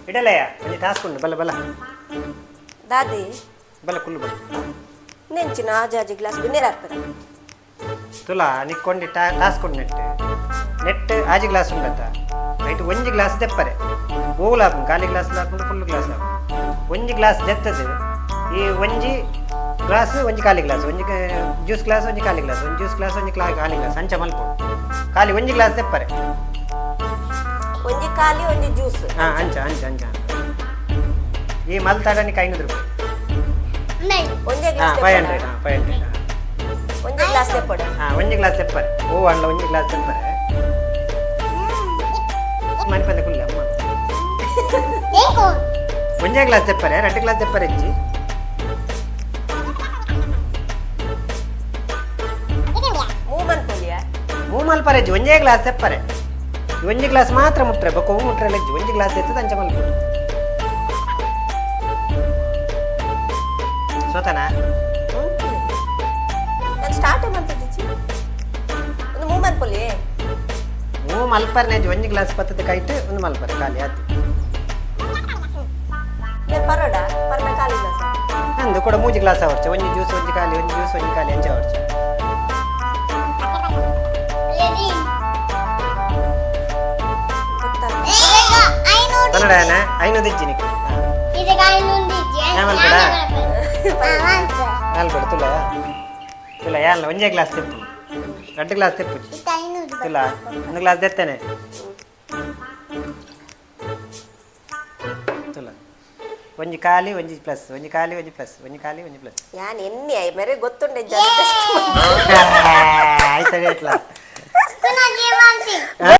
ಇಡಲಯ್ಯ ಒಂಜಿ ಟಾಸ್ಕ್ ಉಂಡು ಬಲ್ಲ ಬಲ್ಲ. ದಾದಿ. ಬಲ್ಲ ಕುಲ್ಲು ಬಲ್ಲ. ನೆಂಚಿನ ಆಜಾಜಿ ಗ್ಲಾಸ್ ಬಿನ್ನೇರ ಹಾಕ್ತಾರೆ. ತುಲಾ ನಿಕ್ಕೊಂಡಿ ಟಾಸ್ಕ್ ಉಂಡು. ನೆಟ್ ನೆಟ್ ಆಜಿ ಗ್ಲಾಸ್ ಉಂಡತ್ತ ರೈಟ್. ಒಂಜಿ ಗ್ಲಾಸ್ ದೆಪ್ಪರೆ ಓಲ್ ಹಾಪುಂಡು, ಖಾಲಿ ಗ್ಲಾಸ್ ಹಾಪುಂಡು, ಫುಲ್ ಗ್ಲಾಸ್ ಹಾಪುಂಡು. ಒಂಜಿ ಗ್ಲಾಸ್ ದೆತ್ತದು ಈ ಒಂಜಿ ಗ್ಲಾಸ್, ಒಂಜಿ ಖಾಲಿ ಗ್ಲಾಸ್, ಒಂಜಿ ಜ್ಯೂಸ್ ಗ್ಲಾಸ್, ಒಂಜಿ ಖಾಲಿ ಗ್ಲಾಸ್, ಒಂಜಿ ಜ್ಯೂಸ್ ಗ್ಲಾಸ್, ಒಂಜಿ ಖಾಲಿ ಗ್ಲಾಸ್, ಅಂಚ ಮಲ್ಪೊಡು. ಖಾಲಿ ಒಂಜಿ ಗ್ಲಾಸ್ ದೆಪ್ಪರೆ. ಒಂಜಿ ಖಾಲಿ, ಒಂಜಿ ಜ್ಯೂಸ್. ಹಾಂ, ಅಂಚ ಅಂಚ ಅಂಚ. ಈ ಮಲ್ತಾಡನಿಗೆ 500 ರೂಪಾಯಿ. ಒಂಜೇ ಹಾಂ. ಗ್ಲಾಸ್. 500, ಹಾಂ, 500. ಒಂಜೇ ಗ್ಲಾಸ್ ತೆಪ್ಪಡು. ಹಾಂ, ಒಂಜಿ ಗ್ಲಾಸ್ ತೆಪ್ಪರೆ. ಓ ಅಣ್ಣ, ಒಂಜಿ ಗ್ಲಾಸ್ ತೆಪ್ಪರೆ. ಮನಿಪಂದೆ ಕುಲ್ಲ ಅಮ್ಮ. ಒಂಜೇ ಗ್ಲಾಸ್ ತೆಪ್ಪರೆ, ಎರಡು ಗ್ಲಾಸ್ ತೆಪ್ಪರೆ ಇಜ್ಜಿ. ಮೂ ಮನ್ಪೊಲಿಯ. ಮೂ ಮಲ್ಪರೆ ಇಜ್ಜಿ, ಒಂಜೇ ಗ್ಲಾಸ್ ತೆಪ್ಪರೆ. ಒಂಜಿ ಗ್ಲಾಸ್ ಮಾತ್ರ ಮುಟ್ರೆ, ಬೊಕ್ಕ ಹೂ ಮುಟ್ರೆ ಇಜ್ಜಿ. ಒಂಜಿ ಗ್ಲಾಸ್ ಎತ್ತದ ಅಂಚ ಮಲ್ಪೊಡು. ಸೋತನಾ? ನಾನು ಸ್ಟಾರ್ಟ್ ಮಂತಿದ್ದಿಚ್ಚಿ ಒಂದು ಮೂ ಮನ್ಪೊಲಿ. ಮೂ ಮಲ್ಪರ್ನೆ ಇಜ್ಜಿ. ಒಂಜಿ ಗ್ಲಾಸ್ ಪತ್ತದ ಕೈಟ್ ಒಂದು ಮಲ್ಪರೆ, ಖಾಲಿ ಆತು. ನಾನು ಪರೋಡ ಪರ್ನ ಖಾಲಿ ಗ್ಲಾಸ್. ನಂದು ಕೂಡ ಮೂಜಿ ಗ್ಲಾಸ್ ಅವರ್ಚ. ಒಂಜಿ ಜ್ಯೂಸ್, ಒಂಜಿ ಖಾಲಿ, ಒಂಜಿ ಜ್ಯೂಸ್, ಒಂಜಿ ಖಾಲಿ, ಅಂಚ ಅವರ್ಚ. ಗೊತ್ತಲ್ಲ. ಕನ್ನಡನ 500 ಇಜ್ಜಿ ನಿಕ್. ನಾಲ್ಪಡ ತುಲ ತುಲ ಯಾಲ್ಲ. ಒಂಜೇ ಗ್ಲಾಸ್ ತೆಪ್ಪು, ಎರಡು ಗ್ಲಾಸ್ ತೆಪ್ಪು ತುಲ. ಒಂದು ಗ್ಲಾಸ್ ದೆತ್ತೇನೆ ತುಲ. ಒಂಜಿ ಖಾಲಿ, ಒಂಜಿ ಪ್ಲಸ್, ಒಂಜಿ ಖಾಲಿ, ಒಂಜಿ ಪ್ಲಸ್, ಒಂಜಿ ಖಾಲಿ, ಒಂಜಿ ಪ್ಲಸ್. ಯಾನ್ ಎನ್ನಿ ಆಯ್ ಮೇರೆ ಗೊತ್ತುಂಡೆ. ಆಯ್ತು, ಎಟ್ಲ.